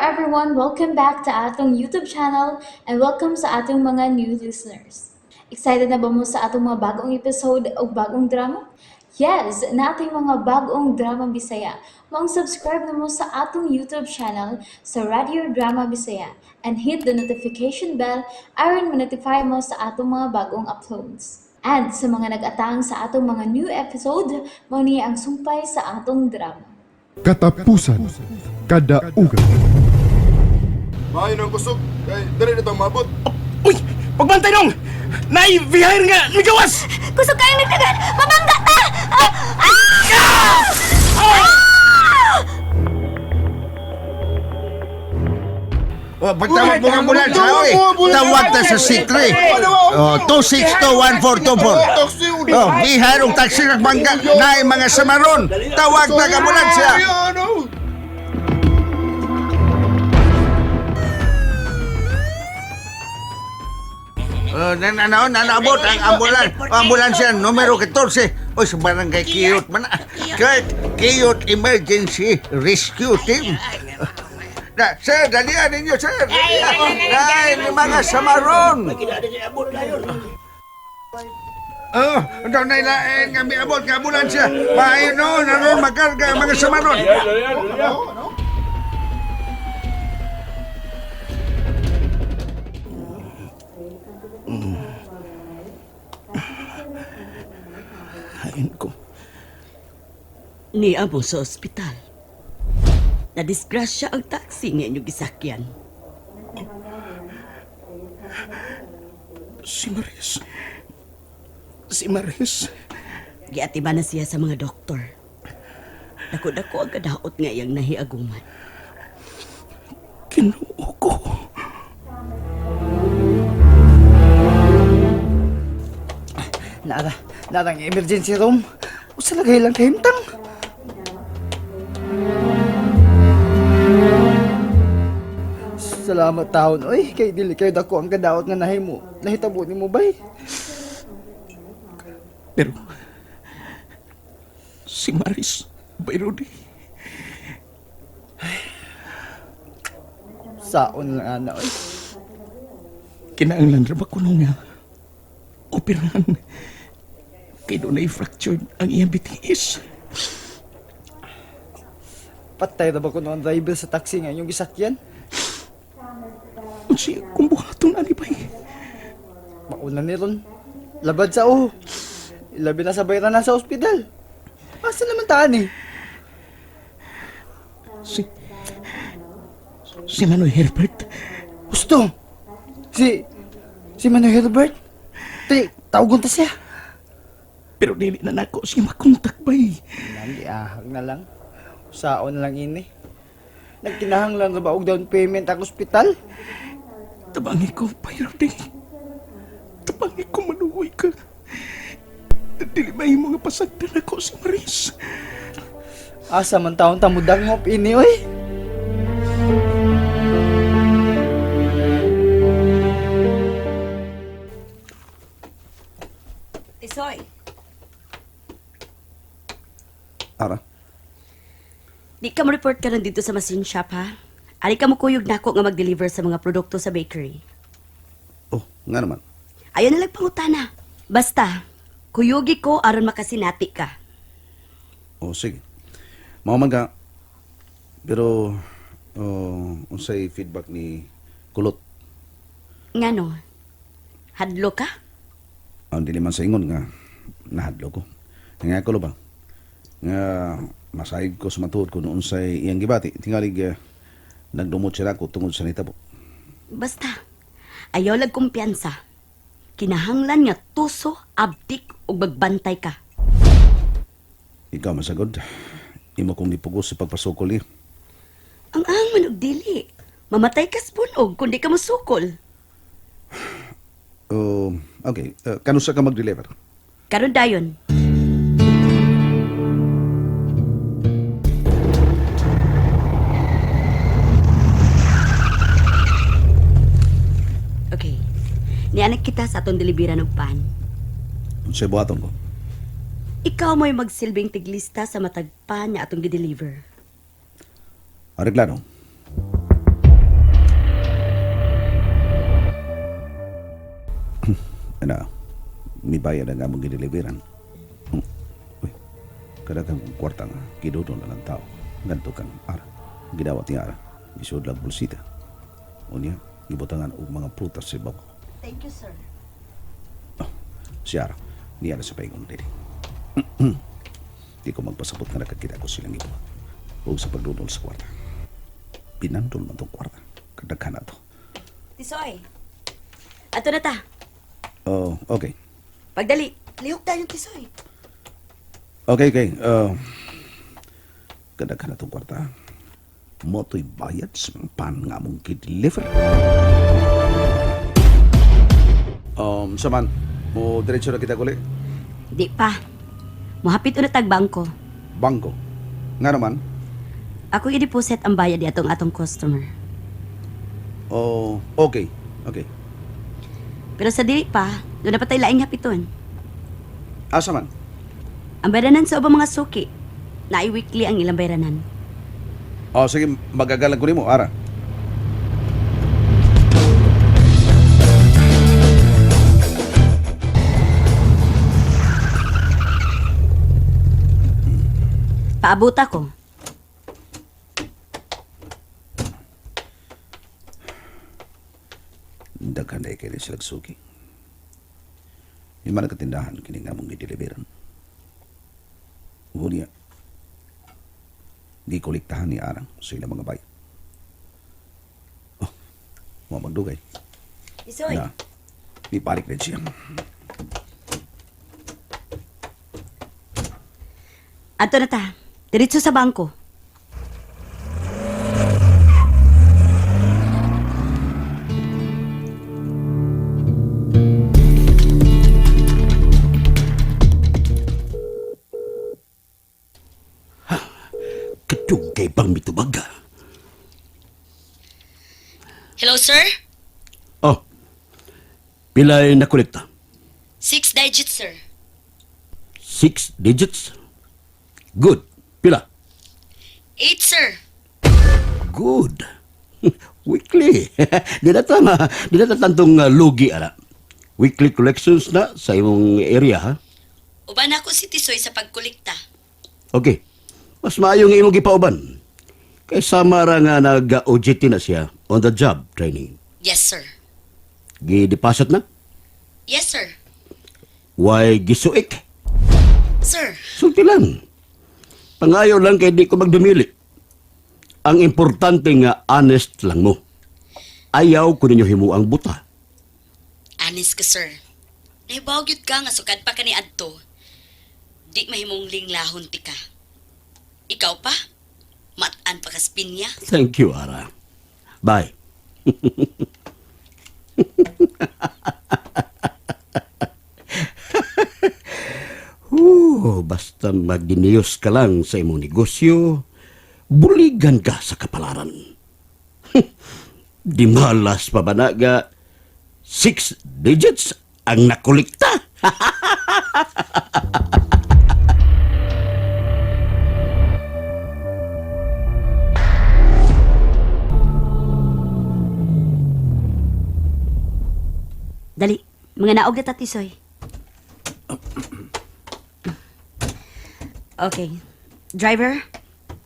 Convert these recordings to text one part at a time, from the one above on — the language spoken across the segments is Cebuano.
everyone! Welcome back to atong YouTube channel and welcome sa atong mga new listeners. Excited na ba mo sa atong mga bagong episode o bagong drama? Yes, nating mga bagong drama Bisaya. Maong subscribe na mo sa atong YouTube channel sa Radio Drama Bisaya and hit the notification bell aron ma-notify mo sa atong mga bagong uploads. And sa mga nag-atang sa atong mga new episode, mao ni ang sumpay sa atong drama. Katapusan Kadaugan. Maayo ng kusog, kay dali na itong mabot. Uy! Pagbantay nung! Nay, bihayr nga! Migawas! Kusog kayo nagtagan! Mabangga ta! Ah! Ah! Oh, pagtawag mo ng ambulansya, oy. Tawag ta sa C3. Oh, 2621424. Oh, biharong taxi ng bangga na mga samaron. Tawag ta ng ambulansya. Oh, nanabot ang ambulansya numero 14. Oy, sa barangay Kiyot man. Kurt, Kiyot Emergency Rescue Team. Na, sir, dalian ninyo, sir. Dalian. Ay, may mga samaron. Oh, daw na ilain nga miabot nga ambulansya. Maayo noon, aron makarga ang mga samaron. Hain ko. Niya mo sa ospital. Nadisgrasya ang taxi nga inyong gisakyan. Si Maris. Si Maris. Giatiba na siya sa mga doktor. Dako-dako ang kadaot nga iyang nahiaguman. Kinuo ko. Nara, nara ang emergency room. Usa lagay lang kahimtang. Salamat taon, oy. Kay dili kayo dako ang kadaot nga nahimo. Nahitabo nimo bay. Pero... Si Maris, Bayrodi. Saon lang ana, oy. Kinahanglan ra ba kuno nga operahan kay doon fractured ang iyang BTS. Patay ra ba kuno ang driver sa taxi nga inyong gisakyan? Unsi kung buhaton ani bay. Mauna ni ron. Labad sa uho. Ilabi na sa bayra na sa ospital. Asa naman taan eh? Si Si Manoy Herbert. Gusto! Si Manoy Herbert? Te, tawagon ta siya. Pero dili na nako siya makontak bay. Nandi ahag na lang. Usaon na lang ini. Nagkinahanglan ra ba og down payment ang ospital? Tabangi ko, Bayrodi. Tabangi ko maluoy ka. Dili ba yung mga pasagdan ako si Maris? Asa man taon tamudang hop ini oy. Tisoy, Ara. di ka mo-report ka dito sa machine shop, ha? Ali ka mo kuyog nako nga mag-deliver sa mga produkto sa bakery. Oh, nga naman. Ayaw na lang pangutana. Basta, kuyugi ko aron makasinati ka. Oh, sige. Mao man ka. Pero oh, unsay feedback ni Kulot? Ngano? Hadlo ka? Ang dili man sa ingon nga nahadlo ko. Nga ko ba? Nga masayod ko sa matuod ko noon sa iyang gibati. Tingali nagdumot sila ko tungod sa nitabo. Basta, ayaw lag kumpiyansa. Kinahanglan nga tuso, abdik, ug magbantay ka. Ikaw masagod. Imo kong nipugos sa pagpasukol niya. Ang ang man og dili. Mamatay ka sa punog kung di ka musukol. Oh, okay. Kanusa ka mag-deliver? Karon dayon. Okay. Nianak kita sa atong deliveran og pan. Unsay buhaton ko? Ikaw mo'y magsilbing tiglista sa matag pan nga atong gideliver. Areglado. Ana, mibayad ang among gideliveran. Uy, kadaghang kwarta nga, gidudo na lang tao. Ganto kang ara. Gidawat ni ara. Gisud lang bulsita. Unya, gibutangan og mga prutas sa ibabaw. Thank you, sir. Oh, si Ara, niya na sa paingon dili. Di ko magpasabot nga nakakita ko silang iba. O sa pagdudol sa kwarta. Pinandol man tong kwarta. Kadaghan na to. Tisoy. Ato na ta. Oh, okay. Pagdali. Lihok tayo, Tisoy. Okay, okay. Kadaghan na tong kwarta. Moto'y bayad sa mga pan nga mong gideliver. Saman, mo diretso na kita kuli. Di pa. Mohapit na tag bangko. Bangko. Nga naman. Ako i-deposit ang bayad atong atong customer. Oh, okay. Okay. Pero sa dili pa, doon na patay laing hapiton. Asa man? Ang bayranan sa ubang mga suki. Naay weekly ang ilang bayranan. Oh, sige, magagalang ko nimo, ara. Paabot ako. Daghan na kay sila suki. Yung man katindahan kini nga mong gideliveran. Ngunya. Gikolektahan ni Arang sa ilang mga bayad. Oh, mo magdugay. Tisoy. Na. Ibalik na siya. Ato na ta. Diretso sa bangko. Kadugay bang mitubag? Hello, sir? Oh, pilay nakolekta? 6 digits, sir. 6 digits? Good. Pila? 8, sir. Good. Weekly. Di na ta, di na ta tantong lugi, ara. Weekly collections na sa imong area, ha? Uban ako si Tisoy sa pagkolekta. Okay. Mas maayo nga imong gipauban. Kay sama ra nga nag-OJT na siya on the job training. Yes, sir. Gi-deposit na? Yes, sir. Why gisuik? Sir. Sulti lang. Pangayo lang kay di ko magdumili. Ang importante nga honest lang mo. Ayaw ko ninyo himuang buta. Anis ka, sir. Nahibaw gyud ka nga sukad pa kani adto. Di mahimong linglahon ti ka. Ikaw pa? Mat-an pa ka spinya. Thank you, Ara. Bye. Basta magdiniyos ka lang sa imong negosyo, buligan ka sa kapalaran. Di malas pa ba na ga 6 digits ang nakolekta? Dali, mga naog na ta, Tisoy. Okay. Driver,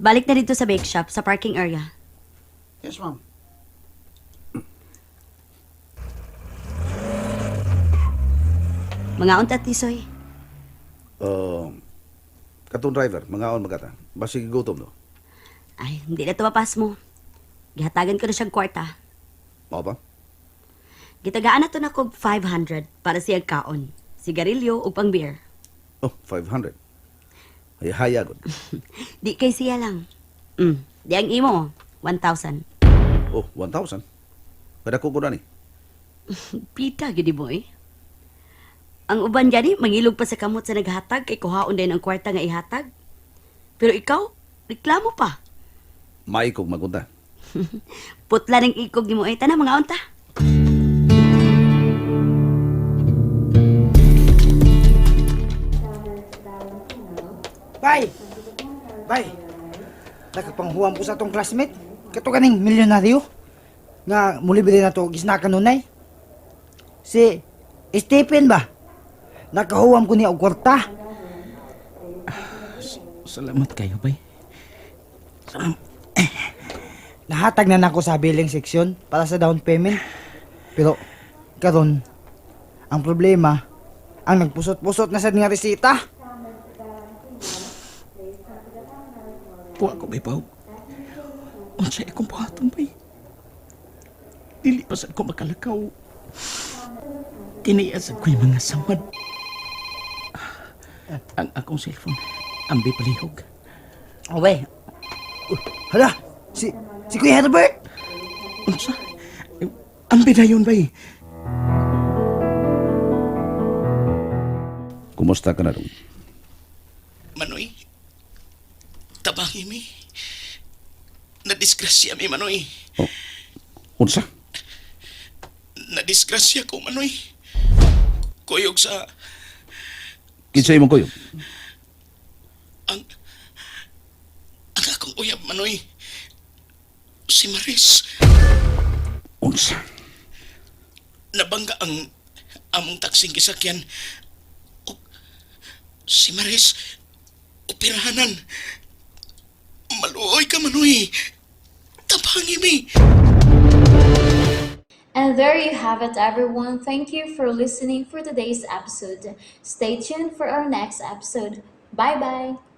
balik na dito sa bake shop sa parking area. Yes, ma'am. Mga unta, Tisoy. Katong driver, mga on magata. Basig gutom no. Ay, hindi na to mapas mo. Gihatagan ko na siyang kwarta. Mao ba? Gitagaan na to na kog 500 para siyang kaon. Sigarilyo ug pang beer. Oh, 500. Ay, hayagod. Di kay siya lang. Di ang imo, 1,000. Oh, 1,000. Kada ko ni. Pita gid mo eh. Ang uban gani mangilog pa sa kamot sa naghatag kay kuhaon din ang kwarta nga ihatag. Pero ikaw, reklamo pa. Maikog magunta. Putla ng ikog nimo eh. Tana mga unta. Bay! Bay! Nakapanghuam ko sa atong classmate. Kato kaning milyonaryo. Nga muli ba na to gisnakan nunay. Si Stephen ba? Nakahuwam ko niya og kwarta. Salamat kayo, bay. Salamat. Nahatag na nako sa billing section para sa down payment. Pero karon ang problema ang nagpusot-pusot na sad nga resita. Puwa ko, bay, pao. Unsay akong buhaton, bay? Dili pa sad ko makalakaw. Kiniya sad ko'y mga samad. Ang akong cellphone, ambi palihog. Owe. Hala, si si Kuya Herbert. Unsa? Ambi na yun, bay. Kumusta ka na dong? Manoy, tabangi mi. Nadisgrasya mi, Manoy. Oh. Unsa? Nadisgrasya ko, Manoy. Kuyog sa Kinsa imong kuyog? ang ang akong uyab, Manoy. Si Maris. Unsa? Nabangga ang among taksing gisakyan. O, si Maris, operahanan. Maluoy ka, Manoy. Tabangi mi. And there you have it, everyone. Thank you for listening for today's episode. Stay tuned for our next episode. Bye bye.